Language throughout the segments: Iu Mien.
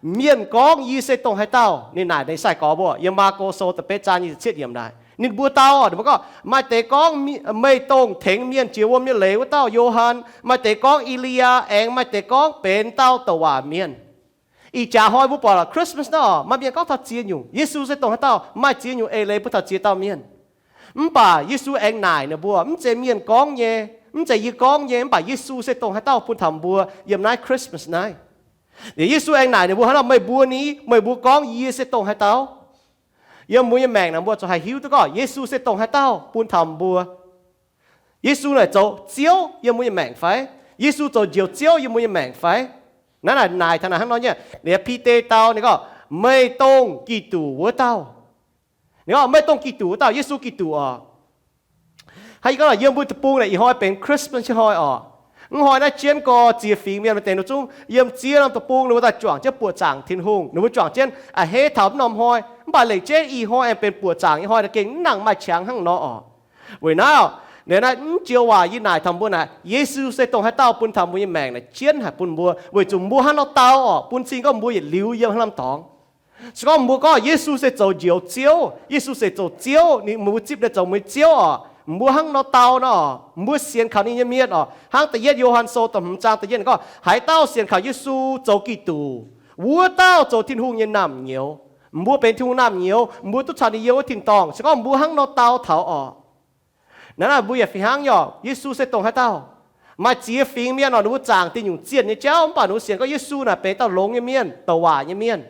Mienh gorngv, Yie se dongh haaix dauh? Ninh naaic ninh sai-gorx mbuo yiem Maako Sou da'betv zaang nyic ziepc cietv yiemc naaic. Ninh mbuo dau, ninh mbuo gorngv, Maaih deix gorngv, Meih dongh tengx mienh jiex wuom nyei leiz wuov dauh Yo^han. Maaih deix gorngv E^li^yaa, aengx maaih deix gorngv benx dauh douc waac mienh. Ih jaax hnoi mbuo buatc Christmas naaiv oc, maaih mienh gorngv taux ziex nyungc, Yesu se dongh haaix dauh, maaih ziex nyungc eix leiz bun taux ziex dauh mienh. Mv baac Yesu aengx naaic ninh mbuo, mv zeiz mienh gorngv nyei, mv zeiz yie gorngv nyei, mv baac Yesu se dongh haaix dauh bun taux mbuo yiem naaiv Christmas naaiv. Liuz Yesu aengx naaic ninh mbuo hnangv nor, Meih mbuo ni, meih mbuo gorngv yie se dongh haaix dauh? Yiem mbuo nyei maengc naaic mbuo zuqc haih hiuv duqv gorngv Yesu se dongh haaix dauh bun taux mbuo. Yesu naaic zoux Ziouv yiem mbuo nyei maengc fai? Yesu zoux Njoux Ziouv yiem mbuo nyei maengc fai? Naaiv naaic naaic taux naaic hnangv nor nyei. Liuz Bide dau ninh gorngv, Meih dongh Giduc wuov dauh. Ninh gorngv, Meih dongh Giduc wuov dauh, Yesu Giduc oc. Hnangv yie gorngv, yiem mbuo deic-bung naaic ih hnoi benx Christmas nyei hnoi oc. Mv hnoi naaiv jienv gorx ziex fingx mienh maaih deix ninh zungv yiem ziex norm deic-bung ninh mbuo daaih juangc jienv buoqc zaangc Tin-Hungh, ninh mbuo juangc jienv a'hneiv taux mv norm hnoi. Mv baac lengc jeiv ih hnoi aengx benx buoqc zaangc nyei hnoi, gengh mv nangc maaih qangx hnangv nor oc. Weic naaiv, liuz naaiv mv joux waac yie naaic taux mbuo naaic, Yesu se dongh haaix dauh bun taux mbuo nyei maengc naaic jienv haic bun mbuo, weic zuqc mbuo hnangv nor dau oc, bun cing gorngv mbuo yietc liuz yiem haaix norm dorngx. Se gorngv mbuo gorngv Yesu se zoux Njoux Ziouv, Yesu se zoux Ziouv, ninh mbuo zipv ninh zoux mbuo nyei Ziouv oc, mbuo hnangv nor dau nor, mbuo sienx kaux ninh nyei mienh oc, hnangv da'yietv Yo^han Sou da'hmz zaang da'yietv gorngv, Haaix dauh sienx kaux Yesu zoux Giduc, wuov dauh zoux Tin-Hungh nyei naamh nyouz. Mbuo benx Tin-Hungh naamh nyouz, mbuo duqv caux ninh yiem wuov tin-dorngh. Se gorngv mbuo hnangv nor dau taux oc, naaiv naaic mbuo yaac fih hnangv nyei oc, Yesu se dongh haaix dauh? Maaih ziex fingx mienh oc, ninh mbuo zaangc deix nyungc zienh nyei jauv, mv baac ninh mbuo sienx gorngv Yesu naaic benx dauh longx nyei mienh, douc waac nyei mienh,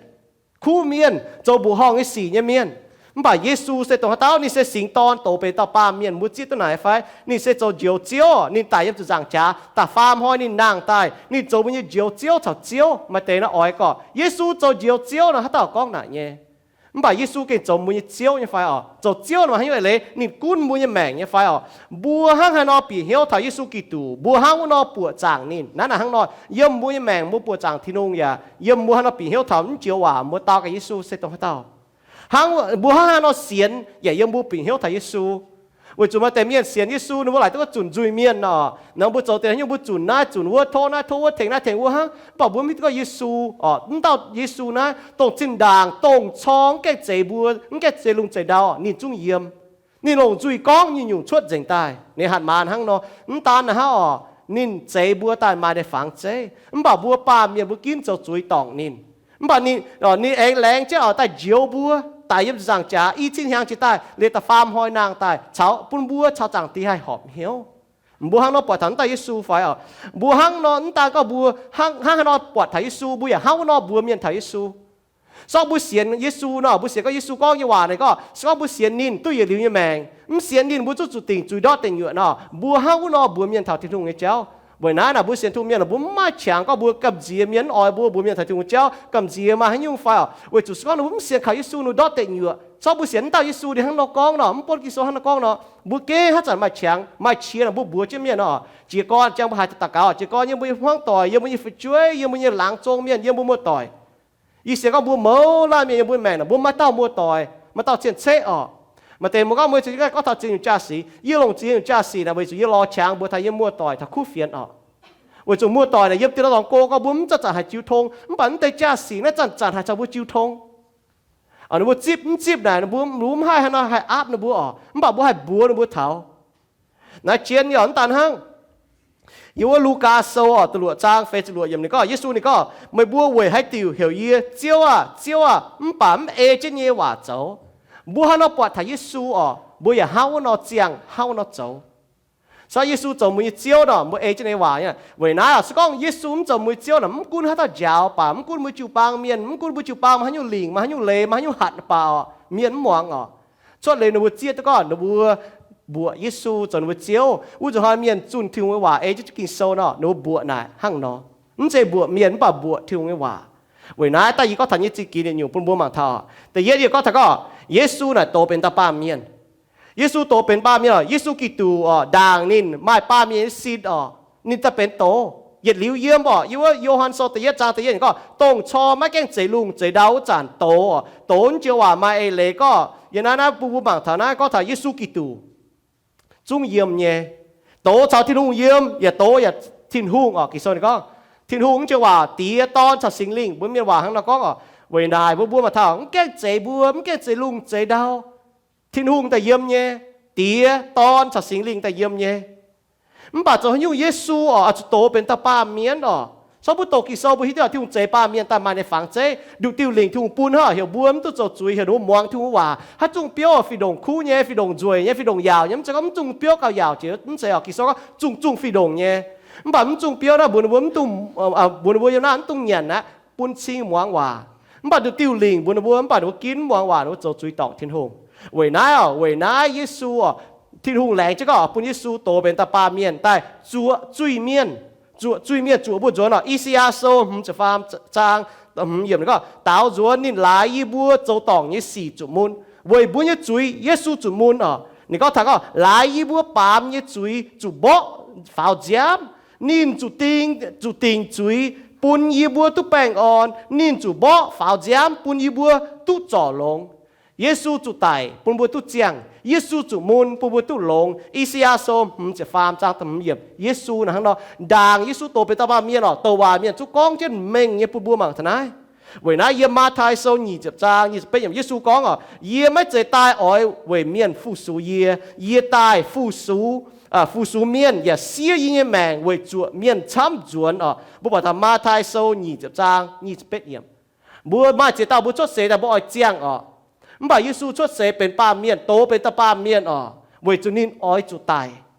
kuv mienh, zoux mbuoqc horngh nyei sic nyei mienh. Mv baac Yesu se dongh haaix dauh? Ninh se Singx Dorn doz benx dauh baamh mienh. Mbuo zieqv duqv naaic fai? Ninh se zoux Njoux Ziouv. Ninh daic yiem ziepc nzaangc jaax, da'faam hnoi ninh nangh daaih, ninh zoux mbuo nyei Njoux Ziouv caux Ziouv. Maaih deix naaiv oix gorngv Yesu zoux Njoux Ziouv nor, haaix dauh gorngv naaic nyei? Mv baac Yesu gengh zoux mbuo nyei Ziouv nyei fai oc? Zoux Ziouv nor maaih haaix nyungc eix leiz? Ninh gunv mbuo nyei maengc nyei fai oc? Mbuo hnangv haaix nor bieqc hnyouv taux Yesu Giduc, mbuo hnangv wuov nor buoqc zaangc ninh. Naaiv naaic hnangv nor, yiem mbuo nyei maengc mbuo buoqc zaangc Tin-Hungh yaac yiem mbuo hnangv nor bieqc hnyouv taux mv joux waac mbuo dau gaax Yesu se dongh haaix dauh. Hnangv mbuo hnangv haaix nor sienx yaac yiem mbuo bieqc hnyouv taux Yesu. Weic zuqc maaih deix mienh sienx Yesu ninh mbuo laaic duqv gorngv zunc nzuih mienh nor, nor mbuo zoux deix haaix nyungc mbuo zunc naaiv zunc wuov, tov naaiv tov wuov, tengx naaiv tengx wuov hnangv. Mv baac mbuo mv hiuv duqv gorngv Yesu oc, mv dauh Yesu naaiv dongh zinh ndaangc dongh cor mv gaengh zeix mbuo, mv gaengh zeix lungh zeix ndau, ninh zungv yiem. Ninh longc nzuih gorngv nyungc-nyungc cuotv nzengc daaih. Ninh hatc maaz hnangv nor, mv daan naaic hnangv oc, ninh zeix mbuo daaih maaih ninh fangx zeiv. Mv baac mbuo baamh mienh mbuo ginv zoux zuiz dorngc ninh. Mv baac ninh, ninh aengx laengz jienv oc daaih njoux mbuo, daic yiem ziepc nzaangc jaax i cin hnyangx jiex daaih, liuz da'faam hnoi nangh daaih caux bun mbuo caux Zaangc Diex haih horpc hnyouv. Mbuo hnangv nor buatc taux mv dauh Yesu fai oc? Mbuo hnangv nor, mv daan gorngv mbuo hnangv, hnangv haaix nor buatc taux Yesu, mbuo yaac hnangv wuov nor mbuox mienh taux Yesu. Se gorngv mbuo sienx Yesu nor, mbuo sienx gorngv Yesu gorngv nyei waac naaic gorngv, se gorngv mbuo sienx ninh duqv yietc liuz nyei maengc, mv sienx ninh mbuo zungv zuqc dingc zuiz ndortv deic nyuoqc nor, mbuo hnangv wuov nor mbuox mienh taux Tin-Hungh nyei jauv. Weic naaiv naaic mbuo sienx Tin-Hungh mienh, mbuo mv maaih qangx gorngv mbuo gamh nziex mienh mv oix mbuo, mbuox mienh taux Tin-Hungh jauv gamh nziex maaih haaix nyungc fai oc? Weic zuqc se gorngv ninh mbuo mv sienx kaux Yesu ninh ndortv deic nyuoqc. Se gorngv mbuo sienx mv dauh Yesu ninh hnangv nor gorngv nor, mv bun Ging-Sou hnangv nor gorngv nor, mbuo gengh haaix zanc maaih qangx maaih qiex nor mbuo mbuox jienv mienh oc. Jiez gorn jang mbuo haiz daux gaux, jiez gorn yiem mbuo nyei hmuangv doic, yiem mbuo nyei fu'jueiv, yiem mbuo nyei laangz zong mienh, yiem mbuo muoz-doic. Yie sienx gorngv mbuo mouz laanh mienh yiem mbuo maengc naaic mbuo maaih dauh muoz-doic, maaih dauh cien-ceqv oc. Maaih deix mbuo gorngv mbuo ziex nyungc gorngv taux ziex nyungc jaa-sic, yie longc ziex nyungc jaa-sic naaic weic zuqc yie lorz qangx mbuox taux yie muoz-doic taux kuv fienx oc. Weic zuqc muoz-doic naaic yiem dieh lorz dorngx go gorngv mbuo mv zanc-zanc haih jiu tong, mv baac mv deix jaa-sic naaiv zanc-zanc haih caux mbuo jiu tong. Ninh mbuo zipv mv zipv naaic ninh mbuo, mbuo mv haih haaix nor haih aapv ninh mbuo oc, mv baac mbuo haih mbuox ninh mbuo taux. Naaiv jien yaac mv daan hnangv. Yiem wuov Lugaa Sou oc, da'luoqc zaang feix ziepc luoqc yiemc ninh gorngv, Yesu ninh gorngv, Meih mbuo weic haaix diuc heuc yie, Ziouv aah! Ziouv aah! mv baac mv ei jienv yie nyei waac zoux? Mbuo hnangv nor buatc taux Yesu oc, mbuo yaac hnangv wuov nor ziangh, hnangv wuov nor zoux. Se gorngv Yesu zoux mbuo nyei Ziouv nor, mbuo ei jienv ninh nyei waac. Weic naaiv se gorngv Yesu mv zoux mbuo nyei Ziouv nor, mv gunv haaix dauh njaaux baac, mv gunv mbuo jiu-baang mienh, mv gunv mbuo jiu-baang maaih haaix nyungc lingc, maaih haaix nyungc leiz, maaih haaix nyungc hatc baac oc, mienh mv muangx oc. Cuotv liuz ninh mbuo zieqv duqv gorngv ninh mbuo mbuoqc Yesu zoux ninh mbuo Ziouv. Wuov zuqc hnoi mienh zunh Tin-Hungh nyei waac ei jienv Ging-Sou nor, ninh mbuo mbuoqc naaic hnangv nor. Mv zeiz mbuoqc mienh mv baac mbuoqc Tin-Hungh nyei waac. Weic naaiv daaih yie gorngv taux nyei zingh ginx yietc nyungc bun mbuo mangc taux. Da'yietv yie gorngv taux gorngv Yesu naaic doz benx dauh baamh mienh. Yesu doz benx baamh mienh oc. Yesu Giduc oc, ndaangc ninh maaih baamh mienh nyei sin oc, ninh daaih benx doz. Yietc liuz yiem oc, yiem wuov Yo^han Sou da'yietv zaang da'yietv gorngv, dongh cor maiv gaengh zeix lungh zeix ndau wuov zanc doz oc. Doz naaiv joux waac maaih eix leiz gorngv, yiem naaiv naaiv bun mbuo mangc taux naaiv gorngv taux Yesu Giduc zungv yiem nyei. Doz caux Tin-Hungh yiem, yaac doz yaac Tin-Hungh oc. Ging-Sou ninh gorngv, Tin-Hungh mv zeiz waac Diex, Dorn caux Singx Lingh. Mbuo mienh waac hnangv nor gorngv oc. Weic naaic mbuo, mbuo maaih taux mv gaengh zeix mbuo, mv gaengh zeix lungh zeix ndau. Tin-Hungh daaih yiem nyei. Diex, Dorn caux Singx Lingh daaih yiem nyei. Mv baac zoux haaix nyungc Yesu oc, oix zuqc doz benx dauh baamh mienh oc. Sorng mbuo doqc Ging-Sou mbuo hiuv duqv Tin-Hungh zeix baamh mienh daaih maaih ninh fangx zeiv. Nduqc diuh lingc Tin-Hungh bun hnangv, heuc mbuo mv duqv zoux zuiz, heuc ninh mbuo muangx Tin-Hungh waac. Haaix zungh biouv fih ndongc kuv nyei, fih ndongc nzueic nyei, fih ndongc yaauc nyei, mv zeiz gorngv mv zungh biouv gauh yaauc jiex, mv zeiz oc. Ging-Sou gorngv zungh zungh fih ndongc nyei. Mv baac mv zungh biouv naaiv mbuox ninh mbuo mv dungx, mbuox ninh mbuo yiem naaiv mv dungx nyanc aqv, bun cing muangx waac. Mv baac nduqc diuh lingc mbuox ninh mbuo, mv baac ninh mbuo ginv muangx waac, ninh mbuo zoux zuiz dorngc Tin-Hungh. Weic naaiv oc, weic naaiv Yesu oc, Tin-Hungh laengz jienv gorngv bun Yesu doz benx dauh baamh mienh daaih zuoqc zuiz-mienh, zuoqc zuiz-mienh, zuoqc mbuo nzuonx oc. I^saa^yaa Sou hmz ziepc faam zaang hmz yiemc gorngv, daaux nzuonx ninh laaix yie mbuo zoux dorngc nyei sic zuqc mun. Weic mbuo nyei zuiz Yesu zuqc mun oc. Ninh gorngv taux gorngv laaix yie mbuo baamz nyei zuiz zuqc mborqv faaux nziaamv. Ninh zuqc ding, zuqc dingc zuiz bun yie mbuo duqv baengh orn. Ninh zuqc mborqv faaux nziaamv bun yie mbuo duqv zorc longx. Yesu zuqc daic bun mbuo duqv ziangh. Yesu zuqc mun bun mbuo duqv longx. I^saa^yaa Sou hmz ziepc faam zaang da'hmz yiemc, Yesu naaic hnangv nor. Ndaangc Yesu doz benx dauh baamh mienh oc, douc waac mienh zungv gorngv jienv mengh nyei bun mbuo mangc taux naaiv. Weic naaiv yiem Matv^tai Sou nyic ziepc zaang nyic ziepc betv yiemc, Yesu gorngv oc, yie maiv zeiz daaih oix weic mienh fu-sux yie. Yie daaih fu-sux, fu-sux mienh yaac siev yie nyei maengc weic zuoqc mienh camv nzuonx oc. Mbuo buatc taux Matv^tai Sou nyic ziepc zaang nyic ziepc betv yiemc. Mbuo maaih ziex dauh mbuo cuotv seix daaih mbuo oix ziangh oc. Mv baac Yesu cuotv seix benx baamh mienh, doz benx dauh baamh mienh oc, weic zuqc ninh oix zuqc daic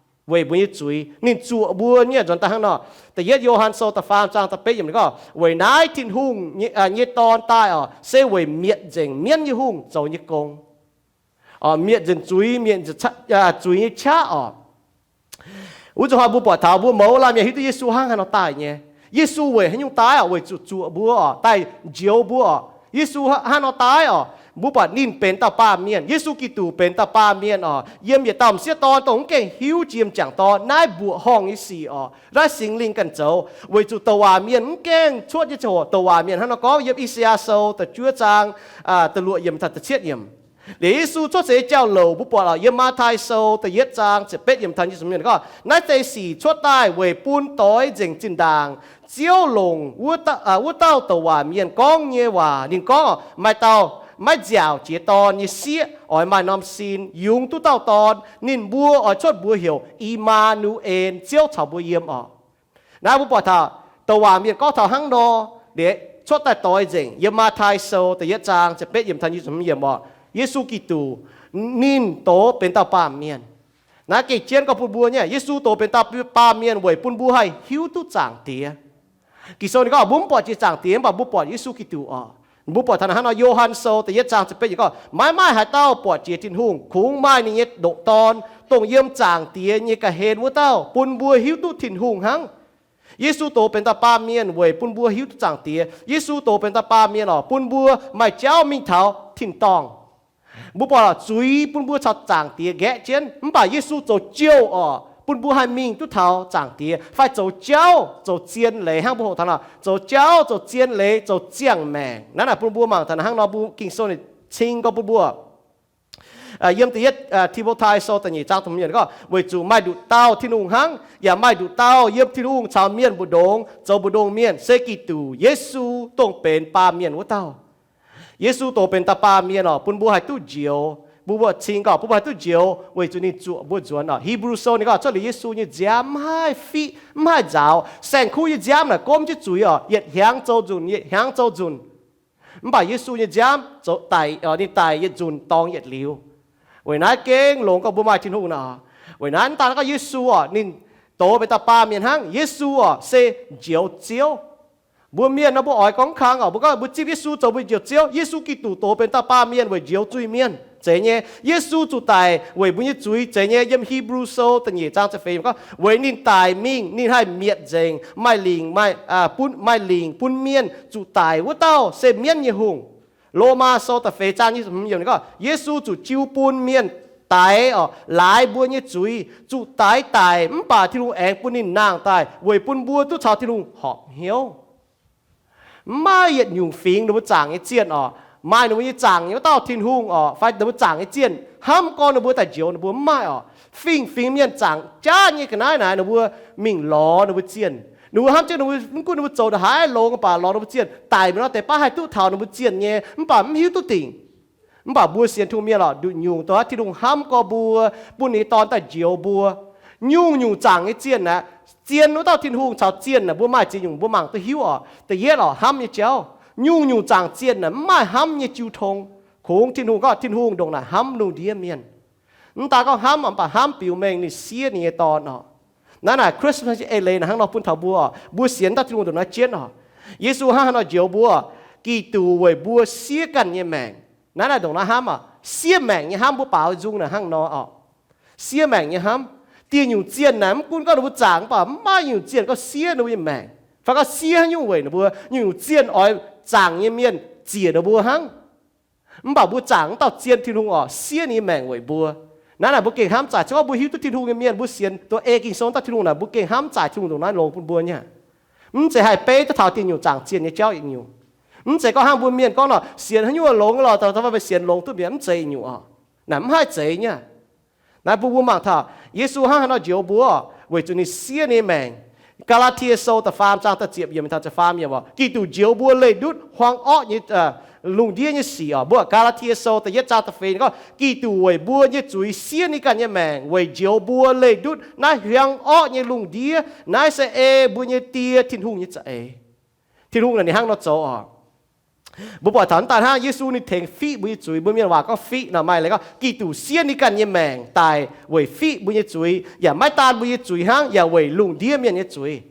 weic mbuo nyei zuiz. Ninh zuoqc mbuo nyei nzuonx daaih hnangv nor. Da'yietv Yo^han Sou da'faam zaang da'betv yiemc ninh gorngv, weic naaiv Tin-Hungh nyei Dorn daaih oc, se weic mietc nzengc mienv nyei hungh zoux nyei gong. Mietc nzengc zuiz, mietc nzengc zuiz nyei qaqv oc. Wuov zuqc hnoi mbuo buatc taux mbuo mouz laanh mienh hiuv duqv Yesu hnangv haaix nor daaih nyei. Yesu weic haaix nyungc daaih oc? Weic zuqc zuoqc mbuo oc, daaih njoux mbuo oc. Yesu hnangv haaix nor daaih oc? Mbuo buatc ninh benx dauh baamh mienh. Yesu Giduc benx dauh baamh mienh oc. Yiem yietc dauh m'sieqv dorn dongh mv gaengh hiuv jiex m'jangc dorn naaiv mbuoqc horngh nyei sic oc. Naaiv Singx Lingh ganh zoux, weic zuqc douc waac mienh mv gaengh cuotv nyei ziangh hoc. Douc waac mienh hnangv nor gorngv yiem I^saa^yaa Sou da'juov zaang da'luoqc yiemc taux da'cietv yiemc. Liuz Yesu cuotv seix jauv-louc mbuo buatc oc, yiem Matv^tai Sou da'yietv zaang ziepc betv yiemc taux nyic ziepc yiemc gorngv, naaiv deix sic cuotv daaih weic bun doix nzengc zinh ndaangc Ziouv longc wuov dauh douc waac mienh gorngv nyei waac. Ninh gorngv, maaih dauh maiv nziaauc jiex dorn nyei sieqv oix maaih norm sin yungz duqv dauh dorn. Ninh mbuo oix cuotv mbuox heuc I^maa^nu^en, Ziouv caux mbuo yiem oc. Naaiv mbuo buatc taux douc waac mienh gorngv taux hnangv nor, liuz cuotv daaih doix nzengc yiem Matv^tai Sou da'yietv zaang ziepc betv yiemc taux nyic ziepc hmz yiemc oc. Yesu Giduc ninh doz benx dauh baamh mienh. Naaiv gengh jienv gorngv bun mbuo nyei, Yesu doz benx dauh baamh mienh weic bun mbuo haih hiuv duqv Zaangc Diex. Ging-Sou ninh gorngv mbuo mv buatc jiex Zaangc Diex, mv baac mbuo buatc Yesu Giduc oc. Mbuo buatc taux hnangv nor, Yo^han Sou da'yietv zaang ziepc betv yiemc gorngv, maiv maaih haaix dauh buatc jiex Tin-Hungh, kungx maaih ninh nyei ndoqc Dorn, dongh yiem Zaangc Diex nyei ga'hlen wuov dauh, bun mbuo hiuv duqv Tin-Hungh hnangv. Yesu doz benx dauh baamh mienh weic bun mbuo hiuv duqv Zaangc Diex. Yesu doz benx dauh baamh mienh oc, bun mbuo maaih jauv mingh taux tin-dorngh. Mbuo buatc zuiz bun mbuo caux Zaangc Diex nqaeqv jienv, mv baac Yesu zoux jouh oc, bun mbuo haih mingh duqv taux Zaangc Diex, fai zoux jauv, zoux zien leiz hnangv mbuo hoqc taux nor, zoux jauv, zoux zien leiz, zoux ziangh maengc. Naaiv naaic bun mbuo mangc taux hnangv nor, mbuo Ging-Sou ninh cing gorngv bun mbuo yiem da'yietv Ti^mo^tai Sou da'nyeic zaang da'hmz yiemc gorngv, weic zuqc maaih nduqc dauh Tin-Hungh hnangv, yaac maaih nduqc dauh yiem Tin-Hungh caux mienh mbu'ndongx zoux mbu'ndongx mienh, se Giduc Yesu, dongh benx baamh mienh wuov dauh. Yesu doz benx dauh baamh mienh oc, bun mbuo haih duqv njoux. Mbuo mbuo cing gorngv bun mbuo haih duqv njoux weic zuqc ninh zuoqc mbuo nzuonx oc. Hipv^lu Sou ninh gorngv cuotv liuz Yesu nyei nziaamv mv haih fiqv, mv haih nzaaux. Saeng-kuv nyei nziaamv naaic gomv jienv zuiz oc, yietc hnyangx zoux nzunc, yietc hnyangx zoux nzunc. Mv baac Yesu nyei nziaamv zoux daic, ninh daic yietc nzunc dorngx yietc liuz. Weic naaiv gengh longx gorngv mbuo maaih Tin-Hungh nor. Weic naaiv mv daan gorngv Yesu oc, ninh doz benx dauh baamh mienh hnangv. Yesu oc se Njoux Ziouv. Mbuo mienh nor mbuo oix gorngv kang oc, mbuo gorngv mbuo zipv Yesu zoux mbuo Njoux Ziouv. Yesu Giduc doz benx dauh baamh mienh weic njoux zuiz-mienh, zeiz nyei. Yesu zuqc daic weic mbuo nyei zuiz, zeiz nyei. Yiem Hipv^lu Sou da'nyeic zaang ziepc feix gorngv, weic ninh daic mingh, ninh haih mietc nzengc maaih lingc, maaih lingc bun mienh zuqc daic wuov dauh se mienv nyei hungh. Lomaa Sou da'feix zaang gorngv, Yesu zuqc jiu bun mienh daix oc, laaix mbuo nyei zuiz, zuqc daix daic, mv baac Tin-Hungh aengx bun ninh nangh daaih weic bun mbuo duqv caux Tin-Hungh horpc hnyouv. Mv maaih yietc nyungc fingx ninh mbuo zaangc nyei zienh oc. Maaih ninh mbuo nyei zaangc nyei wuov dauh Tin-Hungh oc, fai ninh mbuo zaangc nyei zienh hnamv gorn ninh mbuo daaih njoux ninh mbuo, mv maaih oc. Fingx-fingx mienh zaangc jaav nyei ga'naaiv naaic, ninh mbuo mingh lorz ninh mbuo zienh. Ninh mbuo hnamv jienv ninh mbuo, mv gunv ninh mbuo zoux ndongc haaix longx, mv baac lorz ninh mbuo zienh daic mingh nor, deix baav haih duqv taux ninh mbuo zienh nyei, mv baac mv hiuv duqv dingc. Mv baac mbuo sienx Tin-Hungh mienh lorqc, nduqc nyungc dongh Tin-Hungh hnamv gorx mbuo, bun ninh nyei Dorn daaih njoux mbuo. Nyungc-nyungc zaangc nyei zienh aeqv, zienh wuov dauh Tin-Hungh caux zienh aeqv, mbuo maaih ziex nyungc mbuo mangc duqv hiuv oc. Da'yietv oc, hnamv nyei jauv. Nyungc-nyungc zaangc zienh aeqv, mv maaih hnamv nyei jiu tong. Kungx Tin-Hungh gorngv Tin-Hungh ndongc naaic hnamv lungh ndiev mienh. Mv daan gorngv hnamv, mv baac hnamv biux mengh ninh siev ninh nyei Dorn oc. Naaiv naaic Christmas nyei eix leiz naaic hnangv nor bun taux mbuo oc. Mbuo sienx dauh Tin-Hungh ndongc naaiv jienv oc. Yesu hnangv haaix nor njoux mbuo oc? Giduc weic mbuo siev ganh nyei maengc. Naaiv naaic ndongc naaiv hnamv oc. Siev maengc nyei hnamv mbuo baaux nzung naaic hnangv nor oc. Siev maengc nyei hnamv. Dieh nyungc zienh naaic mv gunv gorngv ninh mbuo zaangc, mv baac mv maaih nyungc zienh gorngv siev ninh mbuo nyei maengc, fai gorngv siev haaix nyungc weic ninh mbuo. Nyungc-nyungc zienh oix zaangc nyei mienh ziec ninh mbuo hnangv. Mv baac mbuo zaangc wuov dauh zienh Tin-Hungh oc, siev ninh nyei maengc weic mbuo. Naaiv naaic mbuo gengh hnamv zaaic. Se gorngv mbuo hiuv duqv Tin-Hungh nyei mienh, mbuo sienx duqv ei Ging-Sou dauh Tin-Hungh naaic, mbuo gengh hnamv zaaic Tin-Hungh ndongc naaiv longx bun mbuo nyei. Mv zeiz haih beiv duqv taux dieh nyungc zaangc zienh nyei jauv yietc nyungc. Mv zeiz gorngv hnangv mbuo mienh gorngv nor, sienx haaix nyungc longx lorqc, da'faanh meih sienx longx duqv mienh, mv zeiz yietc nyungc oc. Naaic mv haih zeiz nyei. Naaiv bun mbuo mangc taux Yesu hnangv haaix nor njoux mbuo, weic zuqc ninh siev ninh nyei maengc. Gaa^laa^tie Sou da'faam zaang da'ziepc yiemc taux da'faam yiemc oc, Giduc njoux mbuo leih ndutv huaang orqv nyei, lungh ndiev nyei sic oc. Mbuo Gaa^laa^tie Sou da'yietv zaang da'feix gorngv, Giduc weic mbuo nyei zuiz siev ninh ganh nyei maengc weic njoux mbuo leih ndutv naaiv huaang orqv nyei lungh ndiev. Naaiv se ei mbuo nyei Die, Tin-Hungh nyei za'eix. Tin-Hungh naaic ninh hnangv nor zoux oc. Mbuo buatc taux daaih hnangv Yesu ninh tengx fiqv mbuo nyei zuiz. Mbuo mienh waac gorngv fiqv nor maaih leiz gorngv Giduc siev ninh ganh nyei maengc daaih weic fiqv mbuo nyei zuiz, yaac maiv daan mbuo nyei zuiz hnangv, yaac weic lungh ndiev mienh nyei zuiz.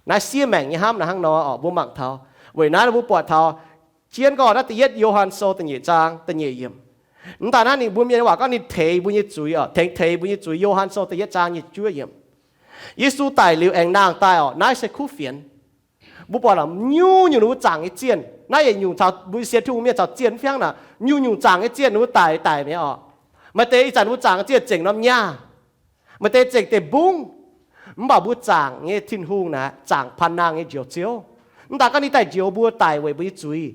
Naaiv siev maengc nyei hnamv naaic hnangv nor oc. Mbuo mangc taux, weic naaiv mbuo buatc taux jienv gorngv naaiv da'yietv Yo^han Sou da'nyeic zaang da'nyeic yiemc. Mv daan hnangv ninh, mbuo mienh waac gorngv ninh teix mbuo nyei zuiz oc, tengx teix mbuo nyei zuiz. Yo^han Sou da'yietv zaang nyic juov yiemc. Yesu daic liuz aengx nangh daaih oc, naaiv se kuv fienx. Mbuo buatc lorqc, nyungc-nyungc ninh mbuo zaangc nyei zienh, naaiv yietc nyungc caux mbuo sienx Tin-Hungh mienh caux zienh mv fangv naaic, nyungc-nyungc zaangc nyei zienh ninh mbuo daic, daic mi'aqv oc. Maaih deix ih zanc mbuo zaangc nyei zienh zengc norm nyaah, maaih deix zengc deic-mbungv. Mv baac mbuo zaangc nyei Tin-Hungh naaic zaangc paan nangh nyei njoux Ziouv. Mv daan gorngv ninh daaih njoux mbuo daic weic mbuo nyei zuiz,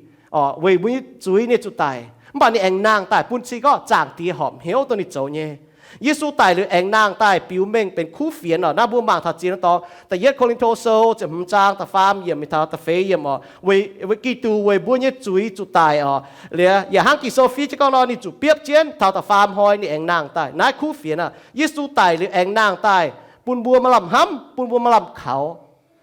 weic mbuo nyei zuiz ninh zuqc daic, mv baac ninh aengx nangh daaih bun cing gorngv Zaangc Diex horpc hnyouv dongh ninh zoux nyei. Yesu daic liuz aengx nangh daaih biux mengh benx kuv fienx oc. Naaiv mbuo mangc taux ziex norm dorngx, da'yietv Ko^lin^to Sou ziepc hmz zaang da'faam yiemc mingh taux da'feix yiemc oc, weic Giduc weic mbuo nyei zuiz zuqc daic oc. Liuz yaac hnangv Ging-Sou fiev jienv gorngv nor, ninh zuqc biopv jienv taux da'faam hnoi ninh aengx nangh daaih. Naaiv kuv fienx aqv. Yesu daic liuz aengx nangh daaih bun mbuo maaih lamh hnamv, bun mbuo maaih lamh kaux.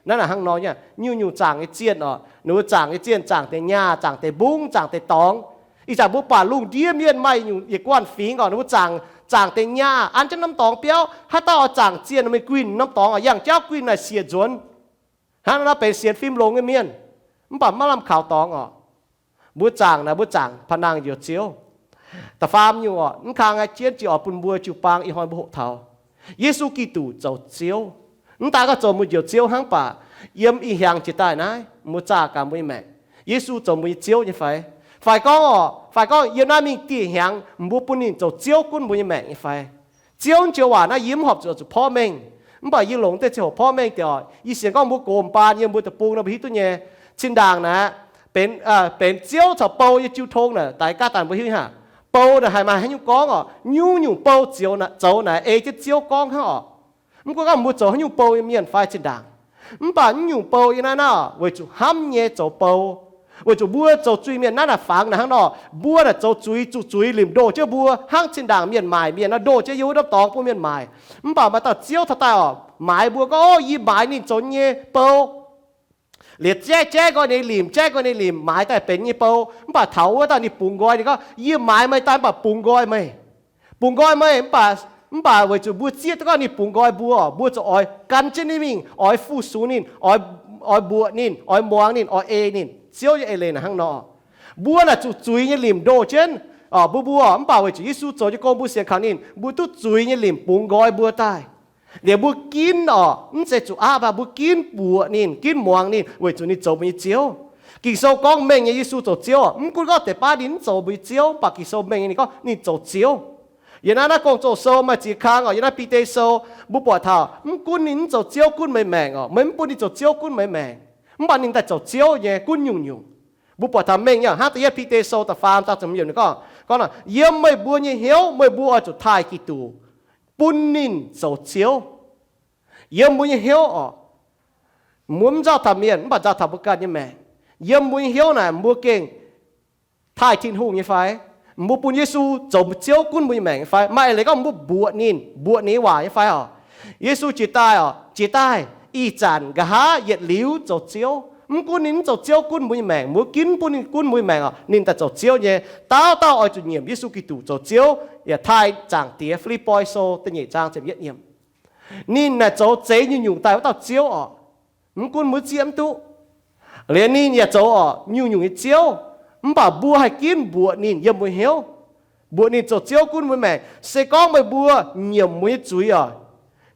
Naaiv naaic hnangv nor nyei, nyungc-nyungc zaangc nyei zienh oc, ninh mbuo zaangc nyei zienh zaangc deix nyaah, zaangc deic-mbungv, zaangc deix dorngx. Ih zanc mbuo buatc lungh ndiev mienh maaih nyungc yietc guanh fingx oc, ninh mbuo zaangc, zaangc deix nyaah an jienv norm dorngx biauv. Haaix dauh oix zaangc zienh, meih guinh norm dorngx oc, yangh jauv guinh naaic siec nzuonx. Hnangv naaiv benx sienx fim longx nyei mienh, mv baac maiv lamh kaux dorngx oc. Mbuo zaangc naaic, mbuo zaangc paan nangh njoux Ziouv. Da'faam nyungc oc, mv kang aqv, jienv jiex oix bun mbuo jiu-baang ih hnoi mbuo hoqc taux Yesu Giduc zoux Ziouv. Mv daan gorngv zoux mbuo njoux Ziouv hnangv, baac yiem ih hnyangx jiex daaih naaiv mbuo zaah gaax mbuo nyei maengc, Yesu zoux mbuo nyei Ziouv nyei fai? Fai gorngv oc, fai gorngv yiem naaiv mingh dieh hnyangx mbuo bun ninh zoux Ziouv gunv mbuo nyei maengc nyei fai? Ziouv joux waac naaiv yie mv horpc zuqc zuqc porv mengh, mv baac yie longc deix ziangh hoc porv mengh deix oc. Yie sienx gorngv mbuo gox m'baan yiem mbuo deic-bung nor mbuo hiuv duqv nyei. Zinh ndaangc naaiv benx, benx ziouv caux bou nyei jiu tong naaic, daix gaav daaih mbuo hiuv haic. Bou naaic haih maaih haaix nyungc gorngv oc? Nyungc-nyungc bou zoux naaic ei jienv ziouv gorngv hnangv oc. Mv gunv gorngv mbuo zoux haaix nyungc bou nyei mienh fai zinh ndaangc, mv baac nyungc bou yiem naaiv naaiv oc, weic zuqc hnamv nyei zoux bou, weic zuqc mbuo zoux zuiz mienh naaiv naaic fangx naaic hnangv nor, mbuo naaic zoux zuiz, zuqc zuiz limc ndoh jienv mbuo hnangv zinh ndaangc mienh maaic mienh nor, ndoh jienv yiem wuov norm dorngx bun mienh maaic. Mv baac maaih dauh Ziouv taux daaih oc, maaiz mbuo gorngv, Ov, yie maaiz ninh zoux nyei bou. Liuz jaiv jaiv nqoi ninh limc, jaiv nqoi ninh limc, maaiz daaih benx nyei bou. Mv baac taux wuov dauh ninh bungx nqoi ninh gorngv, Yie maaiz meih daaih mv baac bungx nqoi meih. Bungx nqoi meih, mv baac, mv baac weic zuqc mbuo zieqv duqv gorngv ninh bungx nqoi mbuo oc, mbuo ziouc oix gan jienv ninh mingh, oix fu-sux ninh, oix mbuoqc ninh, oix muangx ninh, oix ei ninh. Ziouv nyei eix leiz naaic hnangv nor. Mbuo naaic zuqc zuiz nyei limc ndoh jienv oc, mbuo, mbuo, mv baac weic zuqc Yesu zoux nyei gong mbuo sienx kaux ninh, mbuo duqv zuiz nyei limc bungx nqoi mbuo daaih. Liuz mbuo ginv oc, mv zeiz zuqc aqv, mv baac mbuo ginv mbuoqc ninh, ginv muangx ninh, weic zuqc ninh zoux mbuo nyei Ziouv. Ging-Sou gorngv mengh nyei Yesu zoux Ziouv oc. Mv gunv gorngv deix baav ninh mv zoux mbuo nyei Ziouv, mv baac Ging-Sou mengh nyei ninh gorngv ninh zoux Ziouv. Yiem naaiv naaiv Gong-Zoh Sou maaih ziex kang oc, yiem naaiv Bide Sou mbuo buatc taux, mv gunv ninh mv zoux Ziouv gunv meih maengc oc, meih mv bun ninh zoux Ziouv gunv meih maengc, mv baac ninh daaih zoux Ziouv nyei gunv nyungc-nyungc. Mbuo buatc taux mengh nyei hnangv da'yietv Bide Sou da'faam zaang ziepc hmz yiemc ninh gorngv, gorngv nor, Yiem meih mbuo nyei hnyouv meih mbuo oix zuqc taaih Giduc, bun ninh zoux Ziouv. Yiem mbuo nyei hnyouv oc, Mbuo mv nzauh taux mienh, mv baac nzauh taux mbuo ganh nyei maengc. Yiem mbuo nyei hnyouv naaic, mbuo gengh taaih Tin-Hungh nyei fai? Mbuo bun Yesu zoux mbuo Ziouv gunv mbuo nyei maengc nyei fai? Maaih eix leiz gorngv mbuo mbuoqc ninh, mbuoqc ninh nyei waac nyei fai oc? Yesu jiex daaih oc, jiex daaih ih zanc, nqa'haav, yietc liuz zoux Ziouv. Mv gunv ninh mv zoux Ziouv gunv mbuo nyei maengc, mbuo ginv bun ninh gunv mbuo nyei maengc oc, ninh daaih zoux Ziouv nyei. Dauh dauh oix zuqc nyiemc Yesu Giduc zoux Ziouv, yaac taaih Zaangc Diex. Fi^lipv^poi Sou da'nyeic zaang ziepc yietv yiemc. Ninh naaic zoux zeix nyungc-nyungc daaih wuov dauh Ziouv oc. Mv gunv mbuo zieqv mv duqv, liuz ninh yaac zoux oc nyungc-nyungc nyei ziouv, mv baac mbuo haih ginv mbuoqc ninh yiem mbuo hnyouv, mbuoqc ninh zoux Ziouv gunv mbuo maengc. Se gorngv meih mbuo nyiemc mbuo nyei zuiz oc,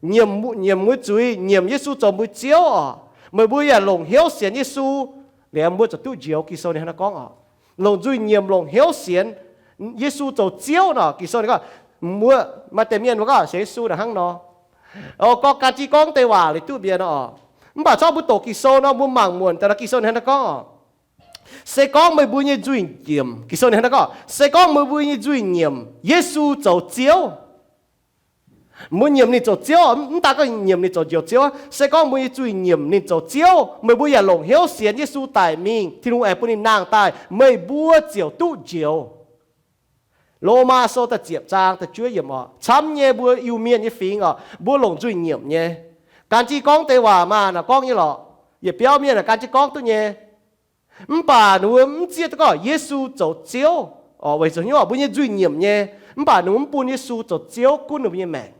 nyiemc, nyiemc mbuo zuiz, nyiemc Yesu zoux mbuo Ziouv oc, meih mbuo yaac longc hnyouv sienx Yesu, liuz mbuo ziouc duqv njoux. Ging-Sou ninh hnangv naaiv gorngv oc, longc nzuih nyiemc, longc hnyouv sienx Yesu zoux Ziouv nor. Ging-Sou ninh gorngv, mbuo, maaih deix mienh mbuo gorngv sienx Yesu naaic hnangv nor, o, gorngv gan jienv gorngv deix waac liuz duqv mbienc oc, mv baac corc mbuo doqc Ging-Sou nor, mbuo mangc muonc daaih nor, Ging-Sou ninh hnangv naaiv gorngv oc, se gorngv meih mbuo nyei nzuih nyiemc, Ging-Sou ninh hnangv naaiv gorngv, se gorngv meih mbuo nyei nzuih nyiemc Yesu zoux Ziouv, mbuo nyiemc ninh zoux Ziouv, mv daan gorngv nyiemc ninh zoux Njoux Ziouv, se gorngv mbuo nyei zuih nyiemc ninh zoux Ziouv, meih mbuo yaac longc hnyouv sienx Yesu daic mingh, Tin-Hungh aengx bun ninh nangh daaih, meih mbuo ziouc duqv njoux. Lomaa Sou da'ziepc zaang da'juov yiemc oc, camv nyei mbuo Iu-Mienh nyei fingx oc, mbuo longc nzuih nyiemc nyei. Gan jienv gorngv deix waac maah, naaic gorngv nyei lorqc. Yietc biauv mienh naaic gan jienv gorngv duqv nyei. Mv baac ninh mbuo mv zieqv duqv gorngv Yesu zoux Ziouv oc, weic zuqc hnyouv mbuo nyei nzuih nyiemc nyei. Mv baac ninh mbuo mv bun Yesu zoux Ziouv gunv ninh mbuo nyei maengc.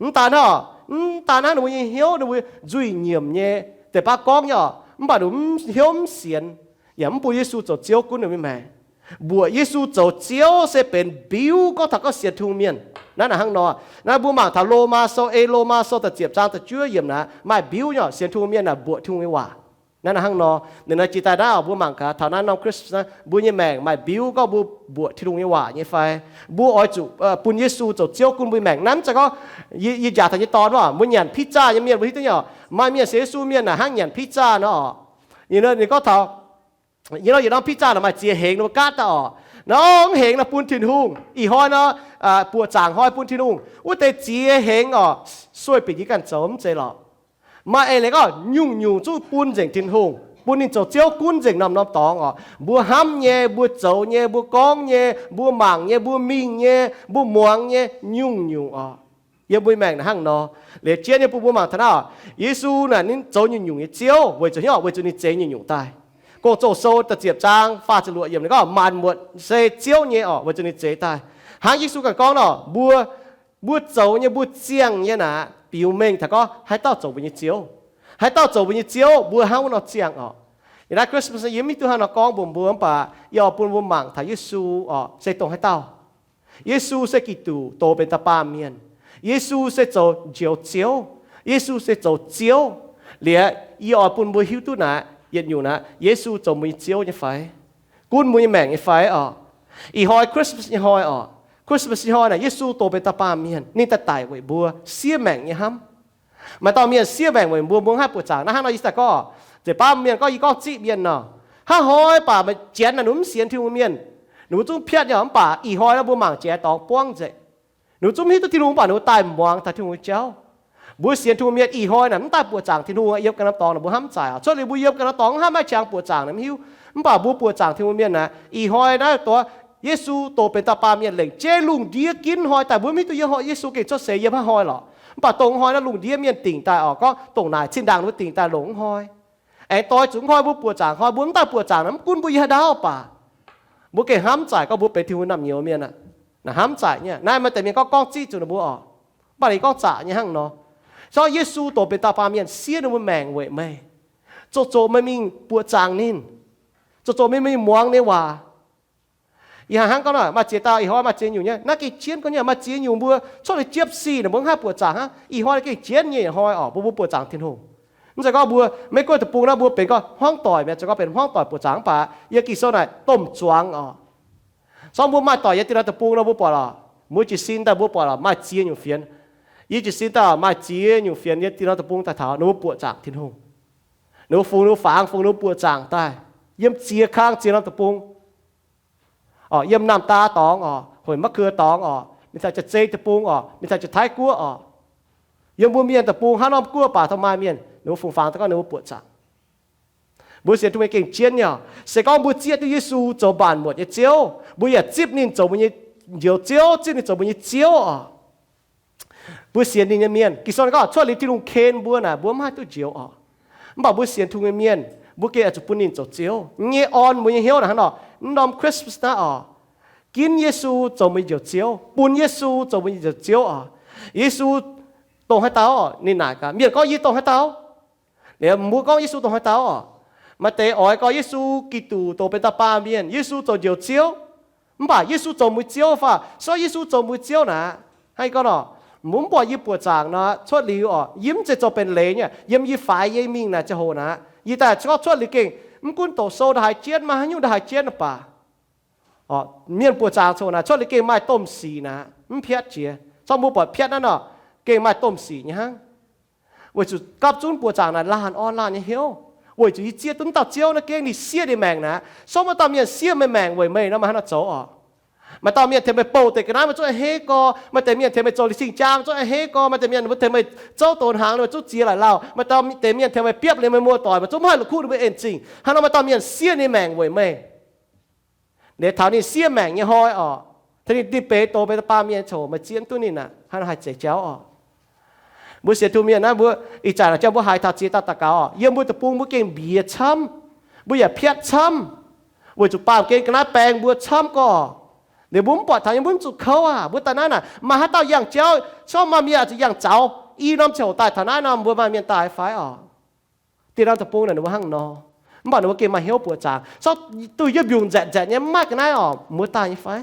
Mv daan hnangv, mv daan hnangv ninh mbuo nyei hnyouv, ninh mbuo nzuih nyiemc nyei, deix baav gorngv nyei oc, mv baac ninh mbuo hnyouv mv sienx, yaac mv bun Yesu zoux Ziouv gunv ninh mbuo nyei maengc. Mbuoqc Yesu zoux Ziouv se benx mbiuv gorngv taux gorngv sienx Tin-Hungh mienh. Naaiv naaic hnangv nor, naaiv mbuo mangc taux Lomaa Sou, ei Lomaa Sou da'ziepc zaang da'juov yiemc naaic maaih mbiuv nyei oc, sienx Tin-Hungh mienh naaic mbuoqc Tin-Hungh nyei waac. Naaiv naaiv hnangv nor, ninh naaiv jiex daaih naaiv oc, mbuo mangc gaax taux naaiv norm Christmas naaiv, mbuo nyei maengc maaih mbiuv gorngv mbuo mbuoqc Tin-Hungh nyei waac nyei fai? Mbuo oix zuqc bun Yesu zoux Ziouv gunv mbuo nyei maengc. Naaiv mv zeiz gorngv yie njaaux taux nyei dorn oc, mbuo nyanc pizza nyei mienh mbuo hiuv duqv nyei oc, maaih mienh sienx Yesu mienh naaic hnangv nyanc pizza nor oc. Ninh gorngv taux, yie nor yietc norm pizza naaic maaih ziex hengx, ninh mbuo gaatv daaih oc. Norm hengx nor bun Tin-Hungh, ih hnoi nor buoqc zaangc hnoi bun Tin-Hungh. Wuov deix ziex hengx oc, sueih binc yie ganh zoux mv zeiz lorqc. Maaih eix leiz gorngv nyungc-nyungc zungv bun nzengc Tin-Hungh, bun ninh zoux Ziouv gunv nzengc norm-norm dorngx oc. Mbuo hnamv nyei, mbuo zoux nyei, mbuo gorngv nyei, mbuo mangc nyei, mbuo mingh nyei, mbuo muangx nyei, nyungc-nyungc oc. Yiem mbuo maengc naaic hnangv nor. Liuz jienv nyei bun mbuo mangc taux naaiv oc, Yesu naaic ninh zoux nyungc-nyungc nyei Ziouv weic zuqc hnyouv, weic zuqc ninh zeix nyungc-nyungc daaih. Gong-Zoh Sou da'ziepc zaang faah ziepc luoqc yiemc ninh gorngv, maanc muotc se Ziouv nyei oc, weic zuqc ninh zeix daaih. Hnangv Yesu ganh gorngv nor, mbuo, mbuo zoux nyei, mbuo ziangh nyei naaic biux mengh taux gorngv haaix dauh zoux mbuo nyei Ziouv. Haaix dauh zoux mbuo nyei Ziouv, mbuo hnangv wuov nor ziangh oc. Yiem naaiv Christmas yie mv hiuv duqv hnangv nor gorngv mbuox mbuo, mv baac yie oix bun mbuo mangc taux Yesu oc se dongh haaix dauh. Yesu se Giduc, doz benx dauh baamh mienh. Yesu se zoux Njoux Ziouv. Yesu se zoux Ziouv. Liuz yie oix bun mbuo hiuv duqv naaic yietc nyungc naaic, Yesu zoux mbuo nyei Ziouv nyei fai, gunv mbuo nyei maengc nyei fai oc. Ih hnoi Christmas nyei hnoi oc. Christmas nyei hnoi naaic Yesu doz benx dauh baamh mienh, ninh daaih daic weic mbuo, siev maengc nyei hnamv. Maaih dauh mienh siev maengc weic mbuo, mbuo mv haih buoqc zaangc. Naaiv hnangv nor yie daaih gorngv, nzengc baav mienh gorngv yie gorngv ziqv mienh nor, hnangv hnoi baac meih janx naaic ninh mv sienx Tin-Hungh mienh, ninh mbuo zungv piatv nyei. Mv baac ih hnoi nor mbuo mangc jiex dorngx buangv nzengc. Ninh mbuo zungv mv hiuv duqv Tin-Hungh, mv baac ninh mbuo daaih muangx taux Tin-Hungh nyei jauv. Mbuo sienx Tin-Hungh mienh ih hnoi naaic mv daaih buoqc zaangc Tin-Hungh, yiem ganh norm dorngx naaic mbuo hnamv zaaic oc. Cuotv liuz mbuo yiem ganh norm dorngx mv haih maaih qangx buoqc zaangc naaic mv hiuv. Mv baac mbuo buoqc zaangc Tin-Hungh mienh naaic, ih hnoi naaiv doz Yesu doz benx dauh baamh mienh lengc jeiv lungh ndiev ginv hnoi daaih. Mbuo mv hiuv duqv yiem hnoi Yesu gengh cuotv seix yiem haaix hnoi lorqc. Mv baac dongh hnoi naaiv lungh ndiev mienh dingc daaih oc, gorngv dongh naaic zinh ndaangc ninh mbuo dingc daaih longc mv hnoi. Aengx doix zuqc mv hnoi mbuo buoqc zaangc hnoi, mbuo mv daaih buoqc zaangc naaic mv gunv mbuo yiem haaix ndau baac, mbuo gengh hnamv zaaic gorngv mbuo benx Tin-Hungh naamh nyouz mienh aqv. Naaic hnamv zaaic nyei. Naaiv maaih deix mienh gorngv gorngv ziqv zuqc ninh mbuo oc. Mv baac ninh gorngv zaqc nyei hnangv nor. Corc Yesu doz benx dauh baamh mienh siev ninh mbuo maengc weic meih, zoux zoux meih mingh buoqc zaangc ninh, zoux zoux meih mingh muangx ninh nyei waac. Ih hnoi hnangv gorngv nor maaih ziex dauh, ih hnoi maaih ziex nyungc nyei. Naaiv gengh jienv gorngv nyei, maaih ziex nyungc mbuo cuotv liuz jiepv sic naaic mbuo mv haih buoqc zaangc hnangv. Ih hnoi gengh jienv nyei ih hnoi oc, mbuo mbuo buoqc zaangc Tin-Hungh. Mv zeiz gorngv mbuo maiv guoqv deic-bung naaiv mbuo benx gorngv hmuangv doic mi'aqv. Zuqc gorngv benx hmuangv doic buoqc zaangc mv baac yiem Ging-Sou naaic domh zuangx oc. Corc mbuo maaih doic yiem diex norm deic-bung nor mbuo buatc lorqc, mbuo jiez sin daaih mbuo buatc lorqc, maaih ziex nyungc fienx. Yie jiez sin daaih maaih ziex nyungc fienx yiem diex norm deic-bung daaih taux ninh mbuo buoqc zaangc Tin-Hungh. Ninh mbuo fungx ninh mbuo fangx, fungx ninh mbuo buoqc zaangc daaih yiem ziex kang ziex norm deic-bung oc, yiem Naamh Daa dorngx oc, Hueic Makaw dorngx oc, mingh taux Jaa-Zei deic-bung oc, mingh taux Jaa-Taiv guoqv oc. Yiem mbuo mienh deic-bung hnangv norm guoqv baac dongh maaih mienh Ninh mbuo fungx fangx daaih gorngv ninh mbuo buoqc zaangc. Mbuo sienx Tin-Hungh mienh gengh jienv nyei oc. Se gorngv mbuo zieqv duqv Yesu zoux mbaanc muotc nyei Ziouv, mbuo yaac zipv ninh zoux mbuo nyei Njoux Ziouv, zipv ninh zoux mbuo nyei Ziouv oc. Mbuo sienx ninh nyei mienh, Ging-Sou gorngv cuotv liuz Tin-Hungh ken mbuo naaic, mbuo mv haih duqv njoux oc. Mv baac mbuo sienx Tin-Hungh nyei mienh, mbuo gengh oix zuqc bun ninh zoux Ziouv. Nyei orn mbuo nyei hnyouv naaic hnangv nor, mv norm Christmas naaiv oc, ginv Yesu zoux mbuo nyei Njoux Ziouv, bun Yesu zoux mbuo nyei Njoux Ziouv oc. Yesu dongh haaix dauh? Ninh naaic gaax mienh gorngv, yie dongh haaix dauh? Liuz mbuo gorngv Yesu dongh haaix dauh oc? Maaih deix oix gorngv Yesu Giduc dongh benx dauh baamh mienh, Yesu zoux Njoux Ziouv. Mv baac Yesu zoux mbuo Ziouv fai? Se gorngv Yesu zoux mbuo Ziouv naaic, hnangv gorngv oc, mbuo mv buatc yie buoqc zaangc nor cuotv liuz oc, yie mv zeiz zoux benx leiz nyei, yiem yie faix yie mingh naaic ziangh hoc naaic, yie daaih gorngv cuotv liuz gengh mv gunv doqc sou ndongc haaix jienv, maaih haaix nyungc ndongc haaix jienv baac, mienh buoqc zaangc coc naaic cuotv liuz gengh maaih domh sic naaic, mv piatv jiex. Se gorngv mbuo buatc piatv naaiv nor, gengh maaih domh sic nyei hnangv. Weic zuqc gapv zunv buoqc zaangc naaic laanh orn laanh nyei hnyouv, weic zuqc yie zieqv duqv dauh Ziouv naaiv gengh ninh siev ninh maengc naaic. Se gorngv maaih dauh mienh siev meih maengc weic meih nor, meih haaix nor zoux oc? Maaih dauh mienh tengx meih bouh deix ga'naaiv, meih zungv a'hneiv gorx. Maaih deix mienh tengx meih zoux liuz cing-jaa, meih zungv a'hneiv gorx. Maaih deix mienh tengx meih zouv doz hnaangx, meih zungv ziex laic lauh. Maaih deix mienh tengx meih biopv liuz meih muoz-doic, meih zungv mv haih la'kuqv ninh mbuo en zingh. Hnangv nor maaih dauh mienh siev ninh maengc weic meih. Liuz taux ninh siev maengc nyei hnoi oc, taux ninh dinh beix doz benx dauh baamh mienh coc, meih zieqv duqv ninh aqv, hnangv nor haih zeiz jauv oc. Mbuo sienx Tin-Hungh mienh naaiv, mbuo ih zanc jauv mbuo haiz taux ziex dauh daux gaux oc, yiem mbuo deic-bung mbuo gengh mbiex camv, mbuo yaac piatv camv, weic zuqc baamh gen ga'naaiv baeng mbuo camv gorx. Liuz mbuo mv buatc taux nyei, mbuo mv zuqc kouv aqv. Mbuo daaih naaiv naaic maaih haaix dauh yangh jauv, se gorngv maaih mienh oix zuqc yangh zaux i norm ziangh hoc daaih taux naaiv nor, mbuo maaih mienh daaih fai oc? Dieh norm deic-bung naaic ninh mbuo hnangv nor, mv baac ninh mbuo gengh maaih hnyouv buoqc zaangc. Se gorngv duqv yiem mbiungc nzatc nzatc nyei mv maaih ga'naaiv oc, mbuo daaih nyei fai?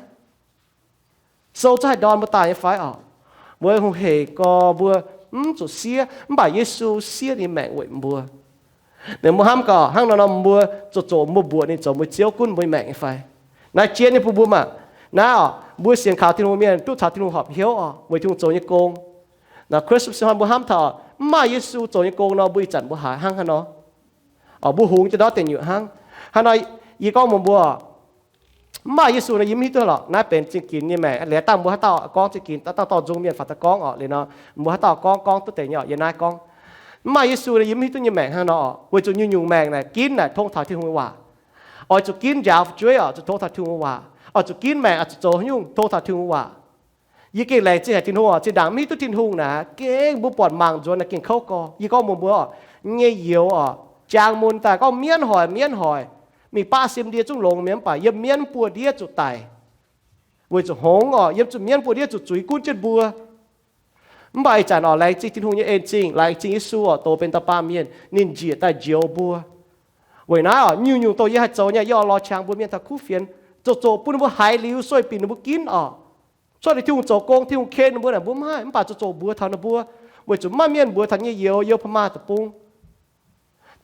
Sou zungv haih ndorm mbuo daaih nyei fai oc? Mbuo hungh heic gorx mbuo mv zuqc siev, mv baac Yesu siev ninh maengc weic mbuo. Ninh mbuo hnamv gaax hnangv nor nor, mbuo zoux zoqc mbuo mbuoqc ninh zoux mbuo Ziouv gunv mbuo maengc nyei fai? Naaiv jien nyei bun mbuo maah. Naaiv oc, mbuo sienx kaux Tin-Hungh mienh duqv caux Tin-Hungh horpc hnyouv oc, weic Tin-Hungh zoux nyei gong. Naaiv Christmas hnoi mbuo hnamv taux mv maaih Yesu zoux nyei gong nor, mbuo ih zanc mbuo haiz hnangv haaix nor? Oc, mbuo hungx jienv ndortv deic nyuoqc hnangv. Hnangv nor, yie gorngv mbuox mbuo, mv maaih Yesu nor yie mv hiuv duqv lorqc. Naaiv benx zingh ginx nyei maengc. Liuz dangh mbuo haaix dauh gorngv zingh ginx, dauh dauh nzung mienh faaux daaih gorngv oc. Liuz nor mbuo haaix dauh gorngv, gorngv duqv deix nyei oc, yie naaiv gorngv, mv maaih Yesu nor yie mv hiuv duqv nyei maengc hnangv nor oc. Weic zuqc nyungc-nyungc maengc naaic ginv naaic tong taux Tin-Hungh nyei waac. Oix zuqc ginv njaaux fu'jueiv oc, zuqc tong taux Tin-Hungh nyei waac. Oix zuqc ginv maengc, oix zuqc zoux haaix nyungc tong taux Tin-Hungh nyei waac. Yie gengh laengz zingh haic Tin-Hungh oc. Zinh ndaangc mv hiuv duqv Tin-Hungh naaic, gengh mbuo buatc mangc nzuonx naaic gengh kouv gorx. Yie gorngv mbuox mbuo oc, nyei youz oc, jaang mun daaih gorngv mienv hoic, mienv hoic, mingh baqv sim ndie zungv longx mi'aqv, mv baac yiem mienv buoz-ndiev zuqc daic. Weic zuqc hngongx oc, yiem zuqc mienv buoz-ndiev zuqc zuiz gunv jienv mbuo. Mv baac ih zanc oc, laengz zingh Tin-Hungh nyei en-zingh, laengz zingh Yesu oc, doz benx dauh baamh mienh, ninh njiec daaih njoux mbuo. Weic naaiv oc, nyungc-nyungc dongh yie haih zoux nyei, yie oix lorz qangx mbuox mienh taux kuv fienx, zoqc zoqc bun ninh mbuo haiz liuz, sueih binc ninh mbuo ginv oc. Cuotv liuz Tin-Hungh zoux gong, Tin-Hungh ken ninh mbuo naaic mbuo mv haih, mv baac zoqc zoqc mbuox taux ninh mbuo, weic zuqc mv maaih mienh mbuox taux nyei youz, youz pa'maah deic-bung.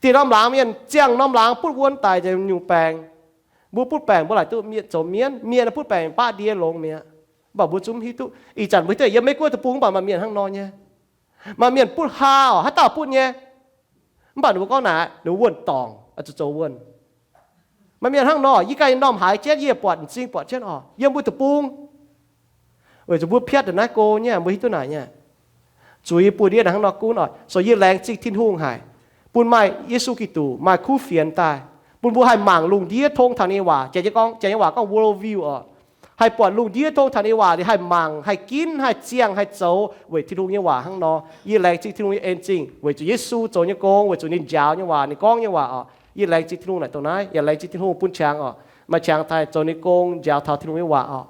Dieh norm laangz mienh ziangh norm laangz butv wuon daic nzengc nyungc-nyungc baengc. Mbuo butv baengc mbuo laaic duqv mienh zoux mienv, mienh butv baengc baqv ndie longx mi'aqv. Mv baac mbuo zungv mv hiuv duqv. Ih zanc mbuo hiuv duqv yiem Meiv Guoqv deic-bung mv baac maaih mienh hnangv nor nyei. Maaih mienh butv haa oc, haaix dauh butv nyei? Mv baac ninh mbuo gorngv naaic, ninh mbuo wuonh dorngc, zuqc zoux wuonh. Maaih mienh hnangv nor, yie ganh normh haiz jienv, yie buatc m'zing buatc jienv oc, yiem mbuo deic-bung. Weic zuqc mbuo piatv da'naaiv go nyei, mbuo hiuv duqv naaic nyei. Zuiz buoz-ndiev naaic hnangv nor gunv oc. So yie laengz zingh Tin-Hungh haic, bun maaih Yesu Giduc, maaih kuv fienx daaih, bun mbuo haih mangc lungh ndiev tong taux ninh nyei waac. Janx nyei gorngv, janx nyei waac gorngv world view oc. Haih buatc lungh ndiev tong taux ninh nyei waac liuz haih mangc, haih ginv, haih ziangh, haih zoux weic Tin-Hungh nyei waac hnangv nor. Yie laengz zingh Tin-Hungh nyei en-zingh weic zuqc Yesu zoux nyei gong, weic zuqc ninh njaaux nyei waac, ninh gorngv nyei waac oc. Yie laengz zingh Tin-Hungh naaic dongh naaiv, yaac laengz zingh Tin-Hungh bun qangx oc, maaih qangx daaih zoux ninh gong, njaaux taux Tin-Hungh nyei waac oc.